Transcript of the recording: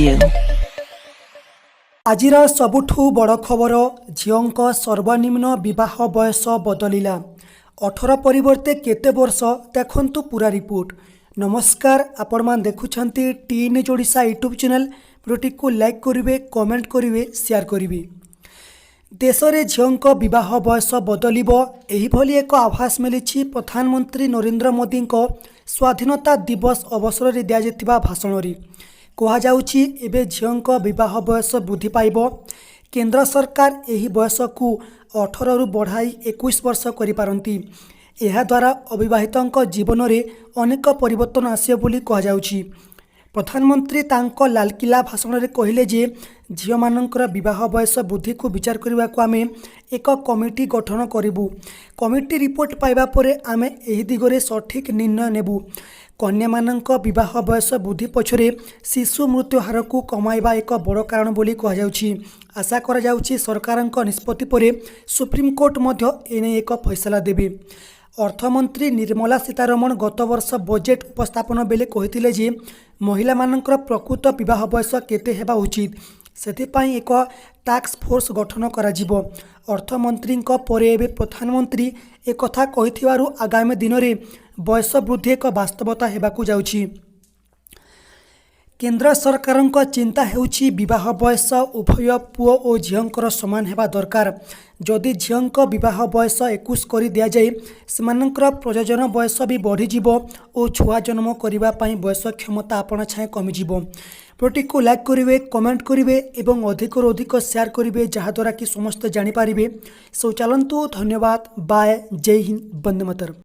you. ଆଜିର ସବୁଠୁ ବଡ଼ ଖବର, ଝିଅଙ୍କ ସର୍ବନିମ୍ନ ବିବାହ ବୟସ ବଦଳିଲା। 18 ପରିବର୍ତ୍ତେ କେତେ ବର୍ଷ? ଦେଖନ୍ତୁ ପୁରା ରିପୋର୍ଟ। ନମସ୍କାର, ଆପଣମାନେ ଦେଖୁଛନ୍ତି T news Odisha YouTube channel. ଭିଡ଼ିଓଟିକୁ ଲାଇକ୍ କରିବେ, କମେଣ୍ଟ କରିବେ, ସେୟାର କରିବେ। ଦେଶରେ ଝିଅଙ୍କ ବିବାହ ବୟସ ବଦଳିବ। ଏହିଭଳି ଏକ ଆଭାସ ମିଳିଛି ପ୍ରଧାନମନ୍ତ୍ରୀ ନରେନ୍ଦ୍ର ମୋଦିଙ୍କ ସ୍ୱାଧୀନତା ଦିବସ ଅବସରରେ ଦିଆଯାଇଥିବା ଭାଷଣରେ। କୁହାଯାଉଛି, ଏବେ ଝିଅଙ୍କ ବିବାହ ବୟସ ବୃଦ୍ଧି ପାଇବ। କେନ୍ଦ୍ର ସରକାର ଏହି ବୟସକୁ 18ରୁ ବଢ଼ାଇ 21 ବର୍ଷ କରିପାରନ୍ତି। ଏହାଦ୍ୱାରା ଅବିବାହିତଙ୍କ ଜୀବନରେ ଅନେକ ପରିବର୍ତ୍ତନ ଆସିବ ବୋଲି କୁହାଯାଉଛି। ପ୍ରଧାନମନ୍ତ୍ରୀ ତାଙ୍କ ଲାଲକିଲ୍ଲା ଭାଷଣରେ କହିଲେ ଯେ ଝିଅମାନଙ୍କର ବିବାହ ବୟସ ବୃଦ୍ଧିକୁ ବିଚାର କରିବାକୁ ଆମେ ଏକ କମିଟି ଗଠନ କରିବୁ। କମିଟି ରିପୋର୍ଟ ପାଇବା ପରେ ଆମେ ଏହି ଦିଗରେ ସଠିକ୍ ନିର୍ଣ୍ଣୟ ନେବୁ। କନ୍ୟାମାନଙ୍କ ବିବାହ ବୟସ ବୃଦ୍ଧି ପଛରେ ଶିଶୁ ମୃତ୍ୟୁ ହାରକୁ କମାଇବା ଏକ ବଡ଼ କାରଣ ବୋଲି କୁହାଯାଉଛି। ଆଶା କରାଯାଉଛି, ସରକାରଙ୍କ ନିଷ୍ପତ୍ତି ପରେ ସୁପ୍ରିମକୋର୍ଟ ମଧ୍ୟ ଏନେଇ ଏକ ଫଇସଲା ଦେବେ। ଅର୍ଥମନ୍ତ୍ରୀ ନିର୍ମଳା ସୀତାରମଣ ଗତବର୍ଷ ବଜେଟ୍ ଉପସ୍ଥାପନ ବେଳେ କହିଥିଲେ ଯେ ମହିଳାମାନଙ୍କର ପ୍ରକୃତ ବିବାହ ବୟସ କେତେ ହେବା ଉଚିତ, ସେଥିପାଇଁ ଏକ ଟାସ୍କ ଫୋର୍ସ ଗଠନ କରାଯିବ। ଅର୍ଥମନ୍ତ୍ରୀଙ୍କ ପରେ ଏବେ ପ୍ରଧାନମନ୍ତ୍ରୀ ଏକଥା କହିଥିବାରୁ ଆଗାମୀ ଦିନରେ ବୟସ ବୃଦ୍ଧି ଏକ ବାସ୍ତବତା ହେବାକୁ ଯାଉଛି। କେନ୍ଦ୍ର ସରକାରଙ୍କ ଚିନ୍ତା ହେଉଛି, ବିବାହ ବୟସ ଉଭୟ ପୁଅ ଓ ଝିଅଙ୍କର ସମାନ ହେବା ଦରକାର। ଯଦି ଝିଅଙ୍କ ବିବାହ ବୟସ 21 କରି ଦିଆଯାଏ, ସେମାନଙ୍କର ପ୍ରଜନନ ବୟସ ବି ବଢ଼ିଯିବ ଓ ଛୁଆ ଜନ୍ମ କରିବା ପାଇଁ ବୟସ କ୍ଷମତା ଆପଣା ଛାଏଁ କମିଯିବ। ଭିଡ଼ିଓଟିକୁ ଲାଇକ୍ କରିବେ, କମେଣ୍ଟ କରିବେ ଏବଂ ଅଧିକରୁ ଅଧିକ ସେୟାର କରିବେ, ଯାହାଦ୍ୱାରା କି ସମସ୍ତେ ଜାଣିପାରିବେ। ସୋ ଚାଲନ୍ତୁ, ଧନ୍ୟବାଦ, ବାଏ, ଜୟ ହିନ୍ଦ, ବନ୍ଦେ ମାତରମ୍।